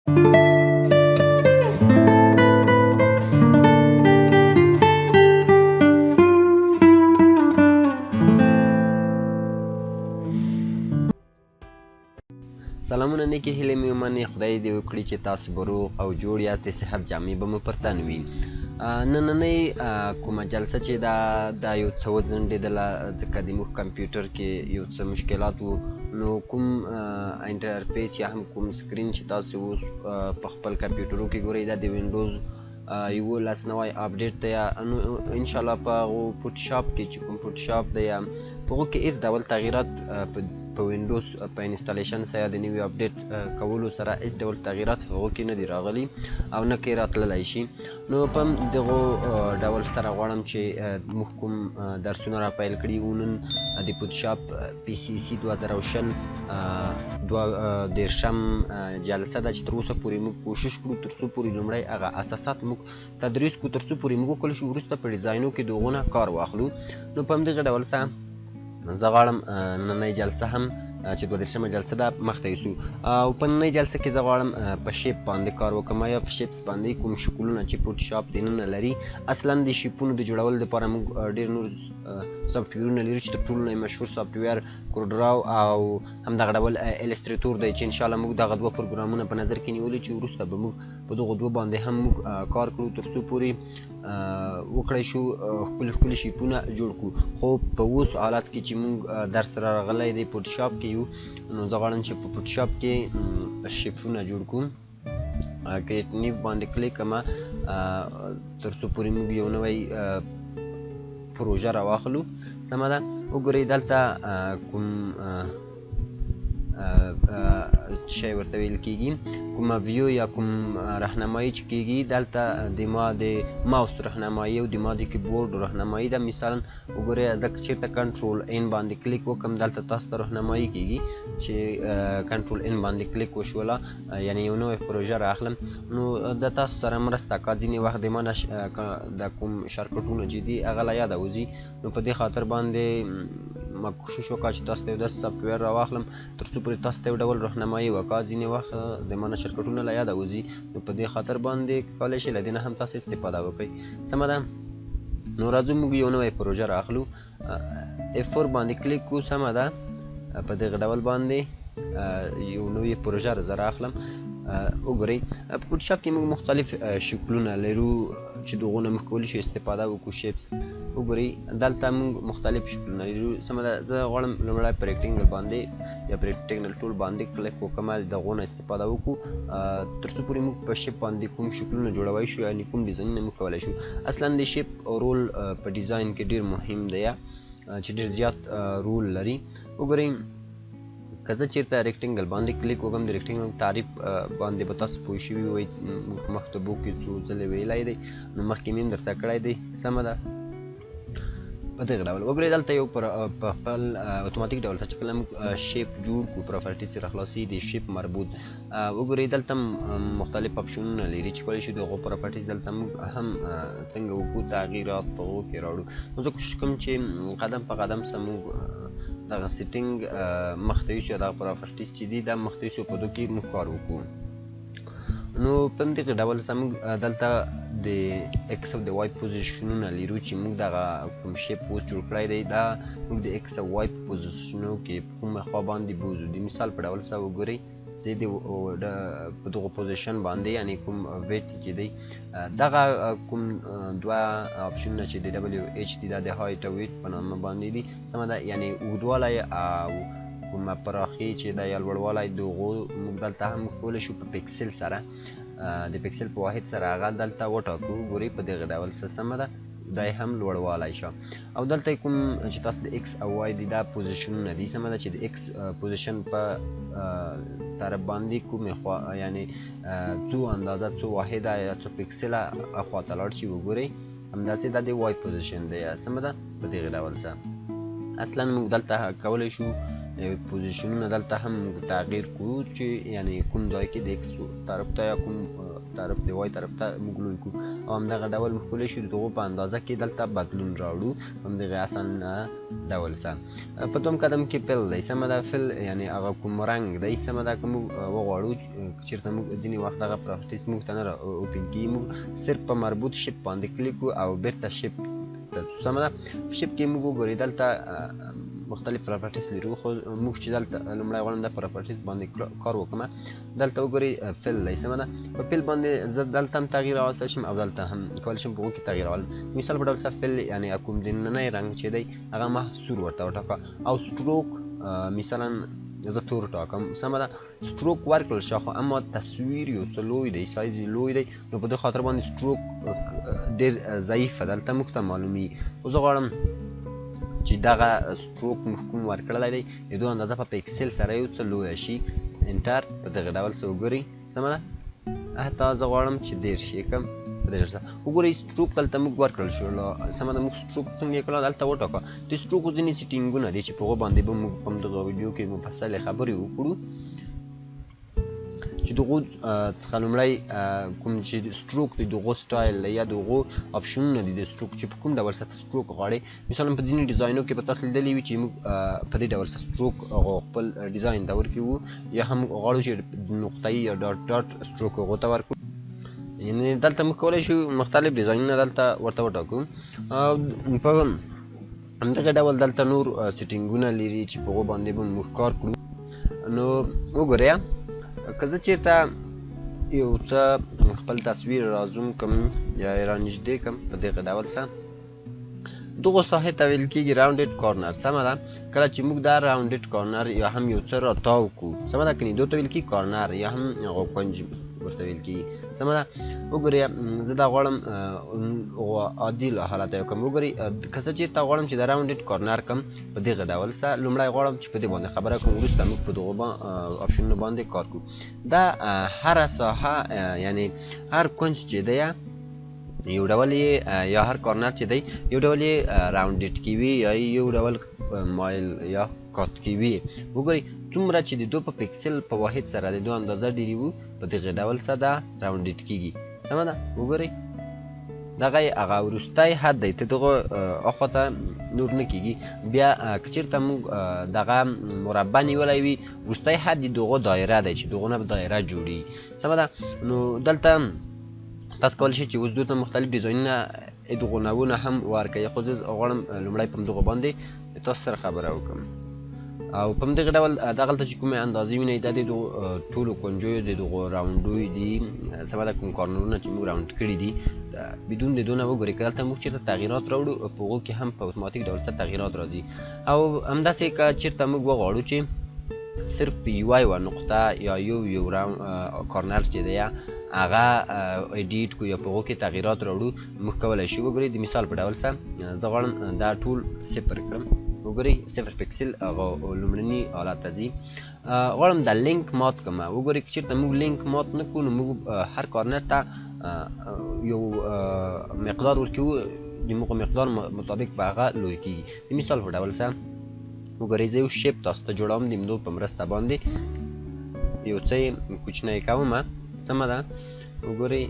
سلامونه نیکې هیلې مې ومنې، خدای دې وکړي چې تاسو به روغ او جوړ یاست، د صحت جامې به مو پر تن وي. نننۍ کومه جلسه چې دا یو څه وځنډېدله، ځکه د موږ کمپیوټر کې یو څه مشکلات وو، نو کوم انټرفیس یا هم کوم سکرین چې تاسو اوس په خپل کمپیوټرو کې ګورئ، دا د وینډوز 11 نوی اپډیټ دی. نو انشاءالله په هغو فوټوشاپ کې چې کوم فوټوشاپ دی، په هغو کې هېڅ ډول تغییرات په وینډوز په انسټالیشن سره د نوي اپډیټ کولو سره هېڅ ډول تغییرات په هغو کې نه دي راغلي او نه کې راتللی شي. نو په دغو ډول سره غواړم چې موږ کوم درسونه را پیل کړي وو. نن د فوټوشاپ پی سی سی 2020 32 جلسه ده چې تر اوسه پورې موږ کوشش کړو تر څو پورې لومړی هغه اساسات موږ تدریس کړو، تر څو پورې موږ وکولی شو وروسته په ډیزاینو کې د هغو نه کار واخلو. نو په همدغه ډول سره زه غواړم نننۍ جلسه هم چې 32 جلسه ده مخته یوسو، او په نننۍ جلسه کې زه غواړم په shape باندې کار وکړم یا په shapes باندې کوم شکلونه چې فوټوشاپ دننه لري. اصلا د shape ونو د جوړولو لپاره موږ ډېر نور سافټویرونه لرو چې تر ټولو نه مشهور software CorelDRAW او همدغه ډول Illustrator دی، چې انشاءالله موږ دغه دوه پروګرامونه په نظر کې نیولي چې وروسته به موږ په دغو دوه باندې هم موږ کار کړو تر څو پورې وکړای شو ښکلي ښکلي shape ونه جوړ کړو. خو په اوس حالت کې چې موږ درس راغلی دی فوټوشاپ کې یو، نو زه غواړم چې په فوټوشاپ کې shape ونه جوړ کړو. create new باندې کلیک کړم تر څو پورې موږ یو نوی پروژه راواخلو. سمه ده، وګورئ دلته کوم شی ورته ویل کیږي، کومه view یا کوم رهنمایي چې کیږي، دلته د ما د ماوس رهنمایي او د ما د کیبورډ رهنمایي ده. مثلا وګورئ زه که چېرته control N باندې کلیک وکړم، دلته تاسو ته رهنمایي کیږي چې control N باندې کلیک وشوله، یعنې یو نوی پروژه رااخلم. نو د تاسو سره مرسته کا، ځینې وخت د ما نه د کوم shortcut ونه چې دي هغه له یاده وځي، نو په دې خاطر باندې ما کوشش وکړ چې تاسو ته یو داسې software راواخلم تر څو پورې تاسو ته یو ډول رهنمایي وکړه. ځینې وخت د ما نه shortcut ونه له یاده وځي، نو په دې خاطر باندې کولی شئ له دې نه هم تاسو استفاده وکړئ. سمه ده، نو راځو موږ یو نوی پروژه رااخلو. F4 باندې کلیک کړو. سمه ده، په دغه ډول باندې یو نوې پروژه زه رااخلم. وګورئ په فوټوشاپ کې موږ مختلف شکلونه لرو چې د هغو نه موږ کولی شو استفاده وکړو. shapes وګورئ دلته موږ مختلف شکلونه لرو. سمه ده، زه غواړم لومړی په rectangle باندې یا په rectangle tool باندې کلیک وکړم، د هغو نه استفاده وکړو تر څو پورې موږ په shape باندې کوم شکلونه جوړولی شو، یعنې کوم ډیزاینونه موږ کولی شو. اصلا د shape رول په ډیزاین کې ډېر مهم دی چې ډېر زیات رول لري. وګورئ که زه چېرته rectangle باندې کلیک وکړم، د rectangle تعریف باندې به تاسو پوه شوي وئ، موږ مکتبو کې څو ځلې ویلی دی، نو مخکې مې هم درته کړی دی. سمه ده، په دغه ډول وګورئ دلته یو په خپل اتوماتیک ډول سره چې کله موږ shape جوړ کړو، properties یې راخلاصي د shape مربوط. وګورئ دلته مختلف آپشنونه لري چې کولی شو د هغو properties دلته موږ هم څنګه وکړو تغییرات په هغو کې راوړو. نو زه کوشش کوم چې قدم په قدم سره موږ دغه setting مخته یوسو یا دغه properties چې دي دا مخته یوسو، په دو کې موږ کار وکړو. نو په همدغه ډول سره موږ دلته د X او د Y position ونه لرو چې موږ دغه کوم shape اوس جوړ کړی دی، دا موږ د X او Y position ونو کې په کومه خوا باندې بوځو. د مثال په ډول سره وګورئ زه د په دغو position باندې یعنې کوم width چې دی دغه کوم دوه آپشنونه چې د W H دي، دا د height او width په نامه باندې دي. سمه ده، یعنې اوږدوالی او کومه پراخي چې ده یا لوړوالی د هغو موږ دلته هم کولی شو په پیکسل سره د پیکسل په واحد سره هغه دلته وټاکو. ګورئ په دغه ډول څه سمه ده، دا یې هم لوړوالی شو. او دلته کوم چې تاسو د X او Y دي دا position ونه دي. سمه ده چې د X position په طرف باندې کومې خوا یعنې څو اندازه څو واحده یا څو پیکسله خوا ته لاړ شي. وګورئ همداسې دا د Y position دی. سمه ده، په دغه ډول سره اصلا موږ دلته کولی شو position ونه دلته هم موږ تغییر کړو، چې یعنی کوم ځای کې د X طرف ته یا کوم طرف د Y طرف ته موږ لوی کړو. او همدغه ډول موږ کولی شو د دغو په اندازه کې دلته بدلون راوړو همدغه اسان ډول سره. په دوم قدم کې fill دی، سمه ده. fill یعنی هغه کوم رنګ دی، سمه ده. که موږ وغواړو چېرته موږ ځینې وخت دغه properties موږ ته نه را open کېږي، موږ صرف په مربوط shape باندې کلیک کړو او بېرته shape ته ځو، سمه ده. په shape کې موږ وګورئ دلته مختلف properties لرو، خو موږ چې دلته لومړی غواړم د properties باندې کار وکړم. دلته وګورئ fill دی، سمه ده. په fill باندې زه دلته هم تغییر راوستی شم او دلته هم کولی شم په هغو کې تغییر راولم. مثال په ډول سره fill یعنی کوم د نننی رنګ چې دی هغه ما سور ورته وټاکه، او stroke مثلا زه تور ټاکم، سمه ده. stroke ورکړل شو خو اما تصویر یو څه لوی دی، سایز یې لوی دی، نو په دې خاطر باندې stroke ډېر ضعیفه دلته موږ ته معلومیږي. خو زه غواړم چې دغه stroke موږ کوم ورکړلی دی د دوه اندازه په پیکسل سره یو څه لویه شي. enter په دغه ډول څه وګورئ، سمه ده. حتی زه غواړم چې 30 یې کړم په دې ډول سره. وګورئ stroke دلته موږ ورکړل شو، سمه ده. موږ stroke څنګه یې کړل دلته وټاکه. د stroke ځینې setting ونه دي چې په هغو باندې به موږ په همدغه ویډیو کې مفصلې خبرې وکړو، چې دغو څخه لومړی کوم چې stroke دی دغو سټایل دی یا دغو option ونه دي د stroke چې په کوم ډول سره stroke غواړئ. مثلا په ځینو design و کې به تاسو لیدلی وي چې موږ په دې ډول سره stroke هغه خپل design ته ورکوو، یا هم غواړو چې نقطهیي یا dot dot stroke هغو ته ورکړو. یعنې دلته موږ کولی شو مختلف design ونه دلته ورته وټاکو. او په همدغه ډول دلته نور setting ونه لري چې په هغو باندې به موږ کار کړو. نو وګورئ که زه چېرته یو څه خپل تصویر را zoom کړم یا یې را نږدې کړم په دغه ډول سره، دغو ساحې ته ویل کېږي rounded corner، سمه ده. کله چې موږ دا rounded corner یا هم یو څه را تاو کړو، سمه ده، کنې دو ته ویل کېږي corner یا هم هغه کنج ورته ویل کېږي، سمه ده. وګورئ زه دا غواړم عادي له حالته یو کړم. وګورئ که زه چېرته غواړم چې د rounded corner کړم په دغه ډول سره، لومړی غواړم چې په دې باندې خبره کوم، وروسته موږ په دغو option ونو باندې کار کوو. دا هره ساحه یعنی هر کنج چې دی یو ډول یې یا هر corner چې دی یو ډول یې rounded کیوي یا یو ډول مایل یا cut کیوي. وګورئ څومره چې د دوه په پیکسل په واحد سره د دوه اندازه ډېرې وو په دغه ډول سره دا rounded کیږي، سمه ده. وګورئ دغه یې هغه وروستی حد دی، ته دغه اخوا ته نور نه کیږي. بیا که چېرته موږ دغه مربع نیولی وي وروستی حد یې دغه دایره دی چې دغه نه به دایره جوړېږي، سمه ده. نو دلته تاسو کولی شئ چې اوس دلته مختلف design ونه دغو نوونه هم ورکوي، خو زه غواړم لومړی په همدغو باندې تاسو سره خبره وکړم. او په همدغه ډول دغلته چې کومې اندازې وینئ دا د دغو ټولو کنجیو د دغو round وی دي، سمه ده. کوم corner ونه چې موږ round کړي دي بدون د دونه وګورئ که دلته موږ چېرته تغییرات راوړو په هغو کې هم په اتوماتیک ډول سره تغییرات راځي. او همداسې که چېرته موږ وغواړو چې صرف یوه یوه نقطه یا یو یو round corner چې دی هغه edit کړو یا په هغو کې تغییرات راوړو موږ کولی شو. وګورئ د مثال په ډول سره زه غواړم دا ټول صفر کړم. وګورئ صفر پیکسل هغه لومړني حالت ته ځي. غواړم دا لینک مات کړم. وګورئ که چېرته موږ لینک مات نه کړو نو موږ هر corner ته یو مقدار ورکوو، د موږ مقدار مطابق به هغه لوی کېږي. د مثال په ډول سره وګورئ زه یو shape تاسو ته جوړوم د همدو په مرسته باندې یو څه یې کوچنی کوم، سمه ده. وګورئ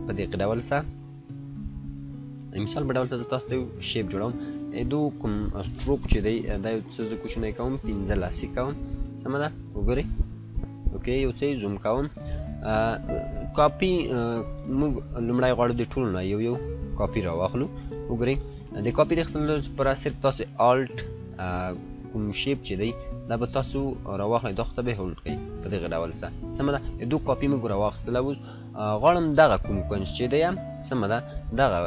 په دې ډول سره مثال په ډول سره زه تاسو ته یو shape جوړوم. دو کوم stroke چې دی دا یو څه زه کوچنی کوم، 15 یې کوم، سمه ده. وګورئ okay یو څه یې zoom کوم. کاپي موږ لومړی غواړو د ټولو نه یو یو کاپي راواخلو. وګورئ د کاپي د اخیستلو لپاره صرف تاسو Alt کوم shape چې دی دا به تاسو راواخلئ، دا خو ته به hold کړئ په دغه ډول سره، سمه ده. دو کاپي موږ راواخیستله. اوس غواړم دغه کوم کنج چې دی سمه ده دغه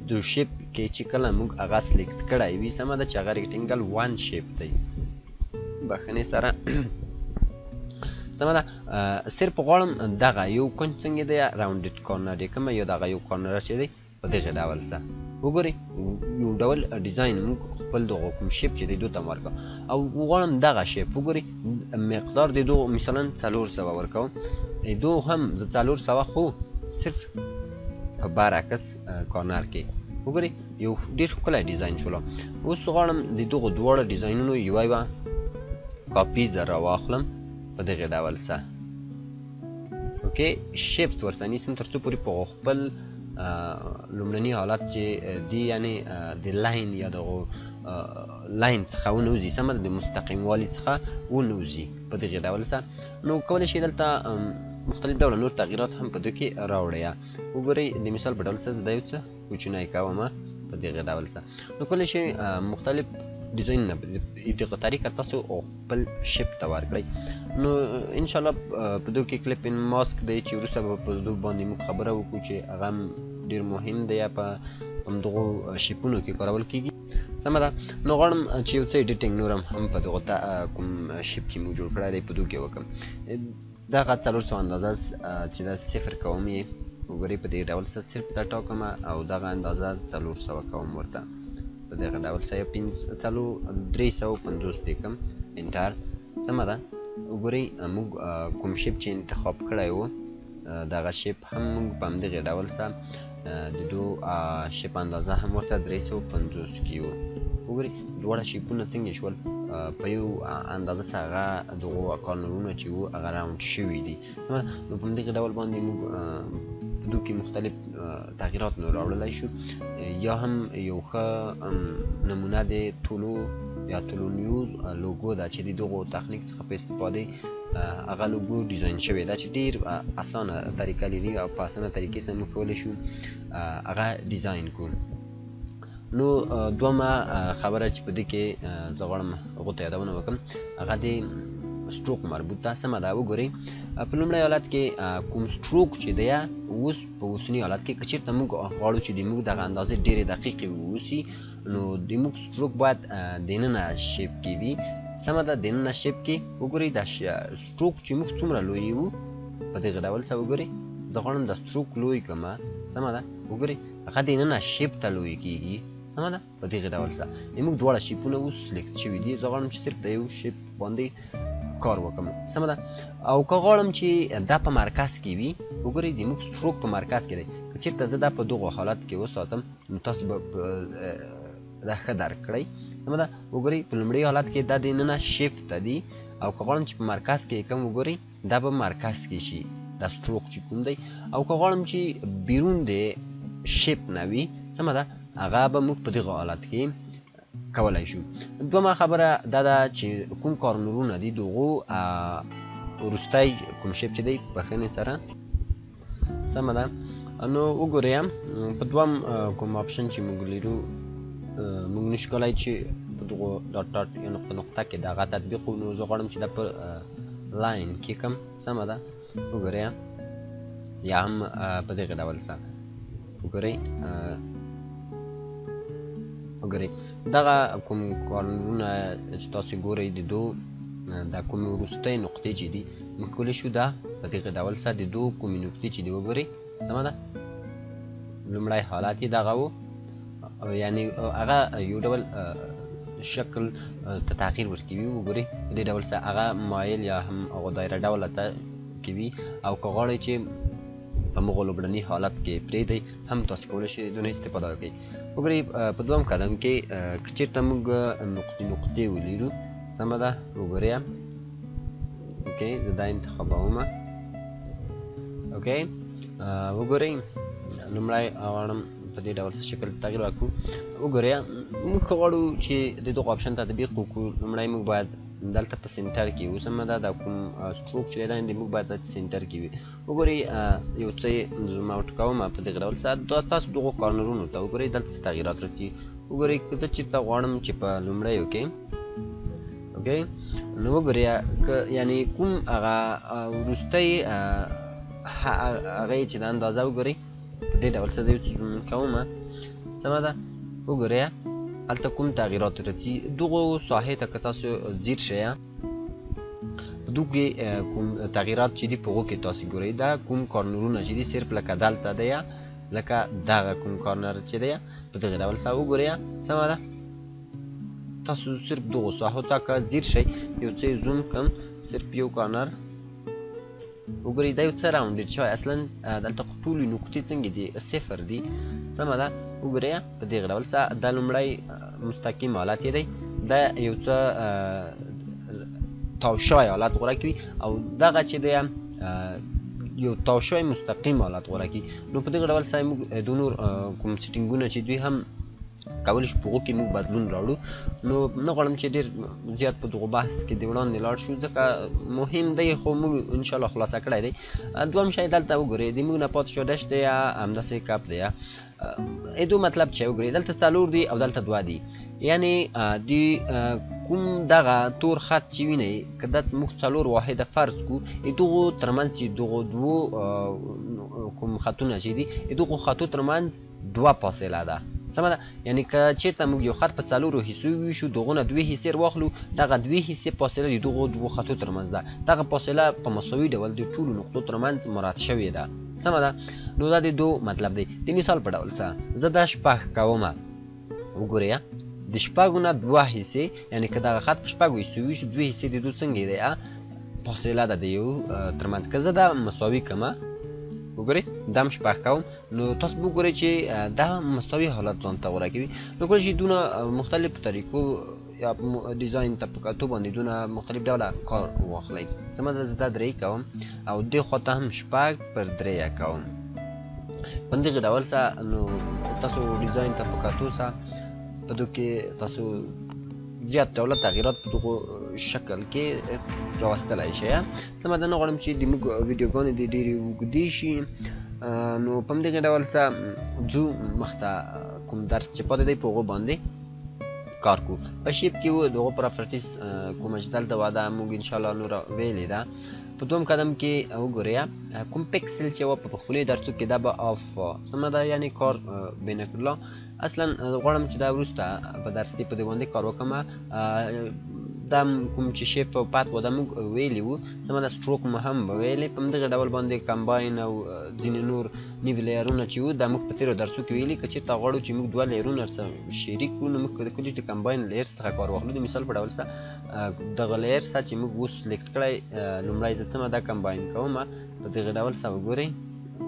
د shape کې چې کله موږ هغه select کړی وي، سمه ده، چې هغه rectangle 1 shape دی، بخښنې سره، سمه ده. صرف غواړم دغه یو کنج څنګه دی rounded corner یې کوم یا دغه یو corner چې دی په دغه ډول سره. وګورئ یو ډول design موږ خپل دغه کوم shape چې دی دوی ته ورکړو. او غواړم دغه shape وګورئ مقدار د دوه مثلا 400 ورکوم، دو هم زه 400 خو صرف په برعکس corner کې. وګورئ یو ډېر ښکلی design شولو. اوس غواړم د دغو دواړو design ونو یوه یوه کاپي زه راواخلم په دغې ډول سره. okay، shift ورسره نیسم تر څو پورې په خپل لومړني حالت چې دی، یعنې د line یا دغو line څخه ونه وځي، سمه ده، د مستقیموالي څخه ونه وځي په دغې ډول سره. نو کولی شئ دلته مختلف ډوله نور تغییرات هم په دوی کې راوړئ. وګورئ د مثال په ډول سره زه دا یو څه کوچنی کوم په دغې ډول سره. نو کولی شئ مختلف ډیزاینونه په دغه طریقه تاسو خپل shape ته ورکړئ. نو انشاءالله په دوی کې clipping mask دی چې وروسته به په دوی باندې موږ خبره وکړو چې هغه هم ډېر مهم دی، په همدغو shape ونو کې کارول کېږي، سمه ده. نو غواړم چې یو څه editing نور هم په دغو کوم shape چې موږ جوړ کړی دی په دوی کې وکړم. دغه 400 اندازه چې دا صفر کوم یې، وګورئ په دې ډول سره صرف دا ټاکم او دغه اندازه 400 کوم ورته په دغه ډول سره، 350 لیکم، enter، سمه ده. وګورئ موږ کوم shape چې انتخاب کړی و دغه shape هم موږ په همدغې ډول سره د دو shape اندازه هم ورته 350 کې وو. وګورئ دواړه shape ونه څنګه شول، په یو اندازه سره هغه دغو corner ونه چې وو هغه round شوي دي. نو په همدغې ډول باندې موږ په دوی کې مختلف تغییرات نور راوړلی شو. یا هم یو ښه نمونه د طلوع یا طلوع نیوز لوګو ده چې د دغو تخنیک څخه په استفادې هغه لوګو design شوې ده چې ډېر اسانه طریقه لري او په اسانه طریقې سره موږ کولی شو هغه design کړو. نو دومه خبره چې په دې کې زه غواړم هغو ته یادونه وکړم هغه د stroke مربوط ده، سمه ده. وګورئ په لومړی حالت کې کوم stroke چې دی اوس په اوسني حالت کې که چېرته موږ غواړو چې د موږ دغه اندازې ډېرې دقیقې واوسي، نو د موږ stroke باید دننه shape کې وي، سمه ده. دننه shape کې وګورئ دا stroke چې موږ څومره لوی وو په دغه ډول سره وګورئ، زه غواړم دا stroke لوی کړم، سمه ده. وګورئ هغه دننه shape ته لوی کېږي، سمه ده، په دغه ډول سره موږ دواړه shape ونه اوس select شوي دي. زه غواړم چې صرف د یو shape باندې کار وکړم، سمه ده. او که غواړم چې دا په مرکز کې وي، وګورئ د موږ stroke په مرکز کې دی، که چېرته زه دا په دغو حالت کې وساتم نو تاسو به دا ښه درک کړئ، سمه ده. وګورئ په لومړي حالت کې دا دننه shape ته دي، او که غواړم چې په مرکز کې یې کړم، وګورئ دا به مرکز کې شي، دا stroke چې کوم دی. او که غواړم چې بیرون د shape نه وي، سمه ده، هغه به موږ په دغه حالت کې کولی شو. دومه خبره دا ده چې کوم corner ونه دي دغو وروستی کوم shape چې دی په ښنې سره، سمه ده. نو وګورئ په دوم کوم option چې موږ لرو، موږ نشو کولی چې په دغو dot dot یا نقطه نقطه کې دغه تطبیق وکړو. نو زه غواړم چې دا په line کې کړم، سمه ده. وګورئ یا هم په دغه ډول سره وګورئ، وګورئ دغه کوم corner ونه چې تاسو ګورئ د دو دا کومې وروستۍ نقطې چې دي موږ کولی شو دا په دغه ډول سره د دو کومې نقطې چې دي وګورئ، سمه ده. لومړی حالت یې دغه و، یعنې هغه یو ډول شکل ته تغییر ورکوي. وګورئ په دې ډول سره هغه مایل یا هم هغه دایره ډوله ته کوي. او که غواړئ چې په مغو لومړني حالت کې پرېږدئ هم تاسو کولی شئ دونه استفاده وکړئ. وګورئ په دوم قدم کې که چېرته موږ نقطې نقطې ولرو، سمه ده. وګورئ okay زه دا انتخابوم، okay وګورئ لومړی غواړم په دې ډول شکل تغییر ورکړو. وګورئ موږ غواړو چې د دغو option تطبیق وکړو. لومړی موږ باید دلته په center کې وو، سمه ده. دا کوم stroke چې دی دا موږ باید center کې وي. وګورئ یو څه یې zoom out کوم په دغه ډول سره، دا تاسو دغو corner ونو ته وګورئ دلته څه تغییرات راسي. وګورئ که زه چېرته غواړم چې په لومړیو کې okay نو وګورئ که یعنې کوم هغه وروستی هغه یې چې د اندازه وګورئ په دې ډول سره زه یو څه zoom کوم، سمه ده. وګورئ هلته کوم تغییرات راځي دغو ساحې ته که تاسو ځیر شئ په دغو کې کوم تغییرات چې دي په هغو کې تاسو ګورئ دا کوم corner ونه چې دي صرف لکه دلته دی لکه دغه کوم corner چې دی په دغه ډول سره وګورئ، سمه ده. تاسو صرف دغو ساحو ته که ځیر شئ یو څه یې zoom کړم صرف یو corner وګورئ دا یو څه rounded شوی، اصلا دلته خو ټولې نقطې څنګه دي صفر دي، سمه ده. وګورئ په دې ډول سره دا لومړی مستقیم حالت یې دی، دا یو څه تاو شوی حالت غوره کوي او دغه چې دی یو تاو شوی مستقیم حالت غوره کوي. نو په دغه ډول سره موږ د نور کوم setting ونه چې دوی هم کولی شو په هغو کې موږ بدلون راوړو. نو نه غواړم چې ډېر زیات په دغو بحث کې د وړاندې لاړ شو، ځکه مهم دی، خو موږ انشاءالله خلاصه کړی دی. دوهم شی دلته وګورئ، د موږ نه پاتې شو dash دی یا همداسې cap دی. ایدو مطلب چې وګورئ دلته څلور دی او دلته دوه دی، یعنی د کوم دغه تور خط چې وینئ که دا موږ څلور واحده فرض کو، دغو ترمنځ چې دغو دوو کوم خطونه چې دي دغو خطو ترمنځ دوه فاصله ده، سمه ده. یعنی که چېرته موږ یو خط په څلورو حصو وویشو، دغو نه دوې حصې واخلو، دغه دوې حصې فاصله د دغو دوو خطو ترمنځ ده، دغه فاصله په مساوي ډول د ټولو نقطو ترمنځ مراد شوې ده، سمه ده. نو دا د دو مطلب دی. د مثال په ډول څه زه دا شپږ کومه، وګورئ د شپږو نه دوه حصې، یعنی که دغه خط په شپږو حصو وویشو دوې حصې د دو څنګه دی فاصله ده د یو ترمنځ. که زه دا مساوي کړم، وګورئ دا هم شپږ کوم، نو تاسو به وګورئ چې دا مساوي حالت ځان ته غوره کوي. نو کولی شئ دونه مختلفو طریقو یا design ته په کتو باندې دونه مختلف ډوله کار واخلئ. سمه ده، زه دا درې کوم او دې خوا ته هم شپږ پر درې کوم په همدغه ډول سره. نو تاسو design ته په کتو سره په دو کې تاسو زیات ډوله تغییرات په دغو شکل کې راوستلی شئ. سمه ده، نه غواړم چې د موږ ویډیوګانې دې ډېرې اوږدې شي، نو په همدغه ډول څه ځو مخته کوم درس چې پاتې دی په هغو باندې کار کوو. په shape کې و دغو properties کومه چې دلته وه موږ انشاءالله نوره ویلې ده. په دوم قدم کې وګورئ کوم پیکسل چې وه په پخپلو درسو کې دا به off وه، سمه ده، یعنې کار به نه کړلو. اصلا غواړم چې دا وروسته په درس کې په دې باندې کار وکړم. دا کوم چې shape او path وه دا موږ ویلي وو، سمه ده، stroke مو هم ویلې. په همدغه ډول باندې combine او ځینې نور نوي layer ونه چې وو دا موږ په تېرو درسو کې ویلي. که چېرته غواړو چې موږ دوه layer ونه سره شریک کړو، نو موږ کولی شو د combine layer څخه کار واخلو. د مثال په ډول سره دغه layer څخه چې موږ اوس select کړی، لومړی زه څه دا combine کوم په دغه ډول سره وګورئ،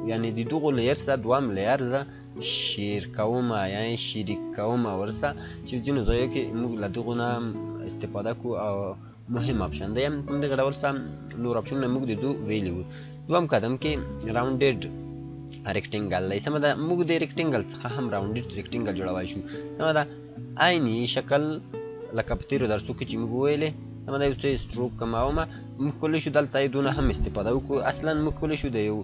یعنې د دغو layer څخه دوهم layer زه share کوم، یعنې شریک کوم ورسره چې ځینو ځایو کې موږ له دغو نه استفاده کوو او مهم option دی. په همدغه ډول سره نور option ونه موږ د دو ویلي وو. دوهم قدم کې rounded rectangle دی، سمه ده. موږ د rectangle څخه هم rounded rectangle جوړولی شو، سمه ده، عیني شکل لکه په تېرو درسو کې چې موږ وویلې، سمه ده. یو څه stroke کموم، موږ کولی شو دلته یې دونه هم استفاده وکړو. اصلا موږ کولی شو د یو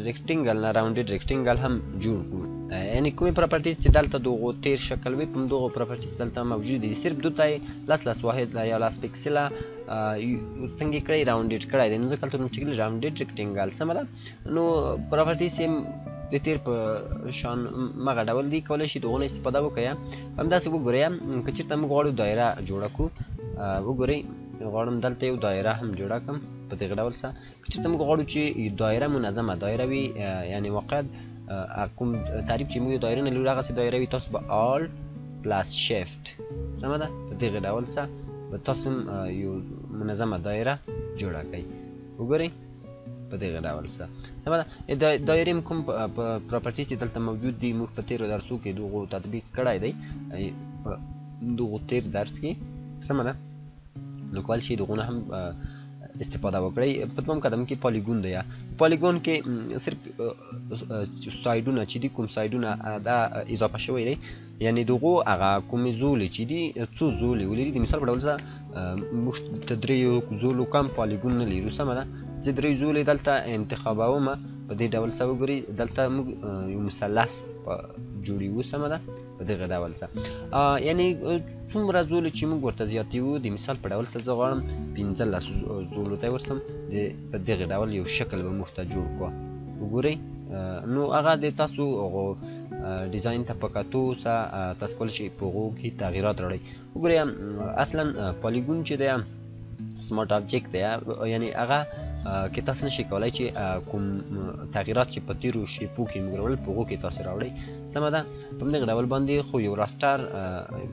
rectangle نه rounded rectangle هم جوړ کړو، یعنې کومې properties چې دلته دغو تېر شکل وي په همدغو properties دلته موجود دي، صرف دوته یې لس لس واحد یا لس پیکسله څنګه کړی rounded کړی دی. نو ځکه هلته چې rounded rectangle، سمه ده. نو properties یې د تېر په شان مغه ډول دي، کولی شي دغو نه استفاده وکړئ. همداسې وګورئ که چېرته موږ غواړو دایره جوړه کړو، وګورئ غواړم دلته یو دایره هم جوړه کړم په دغه ډول سره. که چېرته موږ غواړو چې دایره منظمه دایره وي، یعنې واقعا کوم تعریف چې موږ دایره نه لرو هغسې دایره وي، تاسو به Alt plus Shift، سمه ده، په دغه ډول سره به تاسو هم یو منظمه دایره جوړه کړئ. وګورئ په دغه ډول سره، سمه ده. دایرې هم کوم په property چې دلته موجود دي موږ په تېرو درسو کې دغو تطبیق کړی دی، په دغو تېر درس کې، سمه ده. نو کولی شئ دغو نه هم استفاده وکړئ. په دوهم قدم کې polygon دی. polygon کې صرف side ونه چې دي، کوم side ونه دا اضافه شوی دی، یعنې دغو هغه کومې زولې چې دي څو زولې ولري. د مثال په ډول سره موږ ته دریو زولو کم polygon نه لرو، سمه ده. زه درې زولې دلته انتخابوم په دې ډول سره. وګورئ دلته موږ یو مثلث جوړیو، سمه ده، په دغه ډول سره. یعنې څومره زولې چې موږ ورته زیاتوو، د مثال په ډول سره زه غواړم 15 زولو ته ورسم، په دغه ډول یو شکل به موږ ته جوړ کړو. وګورئ نو هغه د تاسو هغو design ته په کتو سره تاسو کولی شئ په هغو کې تغییرات راوړئ. وګورئ اصلا polygon چې دی smart object دی، یعنې هغه کې تاسو نشئ کولی چې کوم تغییرات چې په تېرو shape و کې موږ راوړل په هغو کې تاسو راوړئ، سمه ده. په همدغه ډول باندې خو یو raster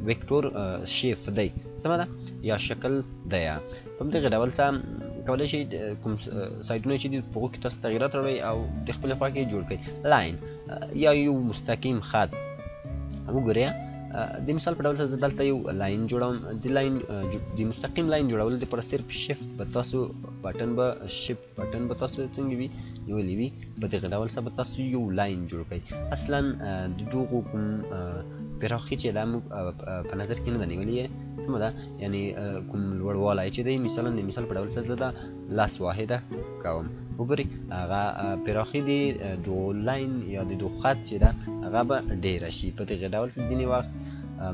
vector shape دی، سمه ده، یا شکل دی. په همدغه ډول سره کولی شئ کوم side ونه چې دي په هغو کې تاسو تغییرات راوړئ او د خپلې خوښې جوړ کړئ. line یا یو مستقیم خط، وګورئ د مثال په ډول زه دلته یو line جوړوم. د line د مستقیم line جوړولو لپاره صرف shift به تاسو button به shift button به تاسو څنګه وي نیولې وي، په دغه ډول سره به تاسو یو line جوړ کړئ. اصلا د دغو کوم پراخي چې دا موږ په نظر کې نه ده نیولې، سمه ده، یعنی کوم لوړوالی چې دی، مثلا د مثال په ډول سره زه دا 10 واحده کوم، وګورئ هغه پراخي د دغو line یا د دغو خط چې ده هغه به ډېره شي. په دغه ډول ځینې وخت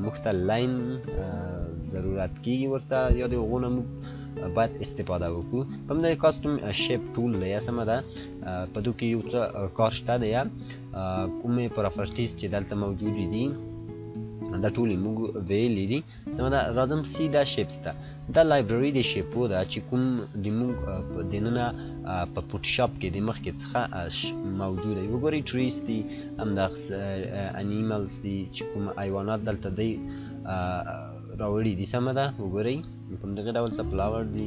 موږ ته line ضرورت کیږي ورته، یا د هغو نه موږ باید استفاده وکړو. په همدې custom shape tool دی، سمه ده، په دو کې یو څه کار شته دی، کومې properties چې دلته موجودې دي دا ټولې موږ ویلې دي، سمه ده. راځم سیده shapes ته. دا library د shape و ده چې کوم د موږ دننه په Photoshop کې د مخکې څخه موجوده وي. وګورئ trees دي، همدغه animals دي چې کوم حیوانات دلته دی راوړي دي، سمه ده. وګورئ په همدغه ډول څه flower دي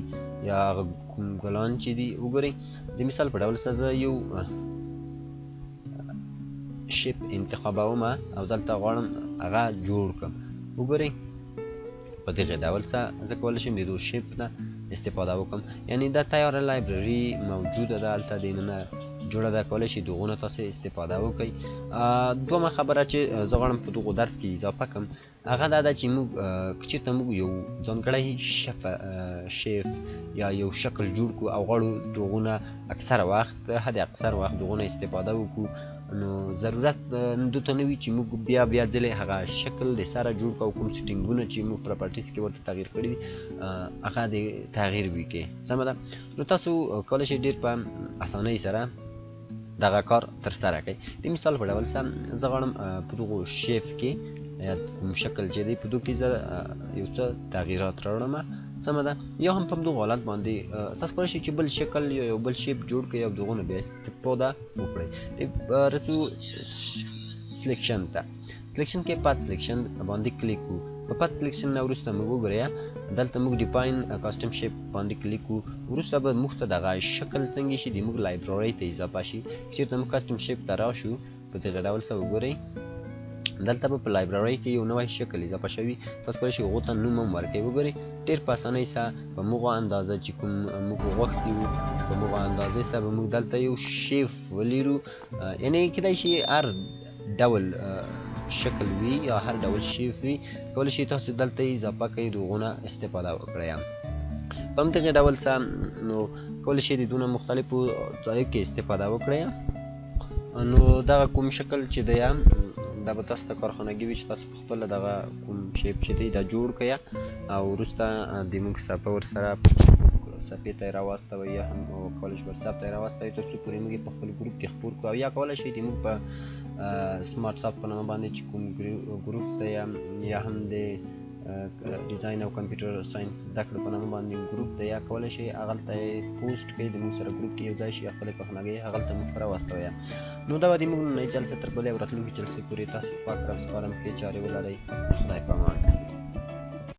یا هغه کوم ګلان چې دي. وګورئ د مثال په ډول څه زه یو shape انتخابوم او دلته غواړم هغه جوړ کړم. وګورئ په دغه ډول څه زه کولی شم د دغو shape نه استفاده وکړم، یعنی دا تیاره library موجوده ده هلته دننه جوړه ده، کولی شئ دغو نه تاسو استفاده وکړئ. دومه خبره چې زه غواړم په دغو درس کې اضافه کړم هغه دا ده چې موږ که چېرته موږ یو ځانګړی shape یا یو شکل جوړ کړو او غواړو دغو نه اکثره وخت حد اکثر وخت دغو نه استفاده وکړو، نو ضرورت دته نه وي چې موږ بیا بیا ځلې هغه شکل د سره جوړ کړو او کوم setting ونه چې موږ properties کې ورته تغییر کړي دي هغه د تغییر وکړي، سمه ده. نو تاسو کولی شئ ډېر په اسانۍ سره دغه کار ترسره کړئ. د مثال په ډول سم زه غواړم په دغو shape کې یا کوم شکل چې دی په دغو کې زه یو څه تغییرات راوړم، سمه ده. یا هم په همدغه حالت باندې تاسو کولی شئ چې بل شکل یا یو بل shape جوړ کړئ او دغو نه بیا استفاده وکړئ. رسو selection ته، selection کې path selection باندې کلیک کړو. په path selection نه وروسته موږ وګورئ دلته موږ define custom shape باندې کلیک کړو، وروسته به موږ ته دغه شکل څنګه شي د موږ library ته اضافه شي. چېرته موږ custom shape ته راشو په دغه ډول سره وګورئ دلته به په library کې یو نوی شکل اضافه شوي، تاسو کولی شئ هغو ته نوم هم ورکړئ. وګورئ ډېر په اسانۍ سره په موغه اندازه چې کوم موږ غوښتي وو په موغه اندازې سره به موږ دلته یو shape ولرو، یعنې کیدای شي هر ډول شکل وي یا هر ډول shape وي، کولی شئ تاسو دلته اضافه کړئ د هغو نه استفاده وکړئ. په همدغه ډول سره نو کولی شئ د دونه مختلفو ځایو کې استفاده وکړئ. نو دغه کوم شکل چې دی دا به تاسو ته کارخانګي وي چې تاسو په خپله دغه کوم shape چې دی دا جوړ کړئ او وروسته د موږ صفحه ورسره صفحې ته یې راواستوئ یا هم کولی شئ WhatsApp ته یې راواستوئ تر څو پورې موږ یې په خپل ګروپ کې خپور کړو، او یا کولی شئ د موږ په سمارټ ساف په نامه باندې چې کوم ګروپ دی یا هم د design او computer science زده کړو په نامه باندې ګروپ دی، یا کولی شئ هغلته یې پوسټ کړئ، د موږ سره ګروپ کې یو ځای شي، خپلې کارخانګۍ هغلته موږ ته راواستوئ. نو دا به د موږ نننۍ جلسه تر بلې او راتلونکې جلسې پورې تاسو پاک رب سپارم، ښې چارې ولرئ. خدای په امان.